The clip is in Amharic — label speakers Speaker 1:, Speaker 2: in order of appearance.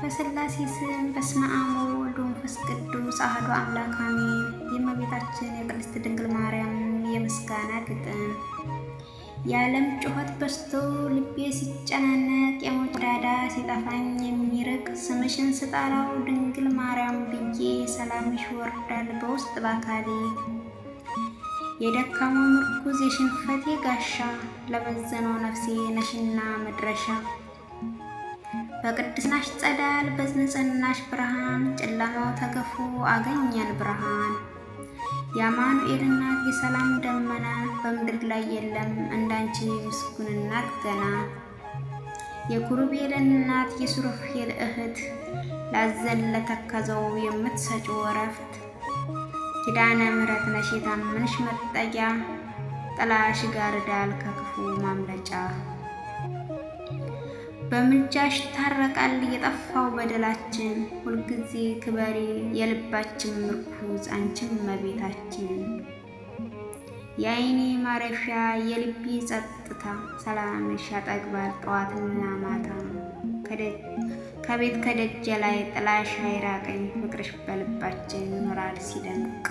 Speaker 1: በሥላሴ ስም በስመ አብ ወወልድ ወመንፈስ ቅዱስ አሐዱ አምላክ አሜን። የእመቤታችን የቅድስት ድንግል ማርያም የምስጋና ግጥም። የዓለም ጩኸት በዝቶ ልቤ ሲጨናነቅ፣ የሞት ዳዳ ሲጠፋኝ የሚርቅ፣ ስምሽን ስጠራው ድንግል ማርያም ብዬ ሰላምሽ ይወርዳል በውስጥ ባካሌ። የደካማው ምርኩዝ የሽንፈቴ ጋሻ፣ ለበዘነው ነፍሴ ነሽና መድረሻ። በቅድስናሽ ጸዳል በንጽህናሽ ብርሃን፣ ጨለማው ተገፎ አገኘን ብርሃን። የአማኑኤል እናት የሰላም ደመና፣ በምድር ላይ የለም እንዳንቺ ምስጉን እናት ገና። የኪሩቤል እናት የሱራፌል እህት፣ ላዘን ለተከዘው የምትሰጪው እረፍት። ኪዳነ ምሕረት ነሽ የታመንሽ መጠጊያ፣ ጥላሽ ጋርዳል ከክፉ ማምለጫ። በምልጃሽ ታረቃል የጠፋው በደላችን፣ ሁልጊዜ ክበሪ የልባችን ምርኩዝ አንቺም እመቤታችን። የዓይኔ ማረፊያ የልቤ ጸጥታ፣ ሰላምሽ ያጠግባል ጠዋትና ማታ። ከቤት ከደጄ ላይ ጥላሽ አይራቀኝ፣ ፍቅርሽ በልባችን ይኖራል ሲደምቅ።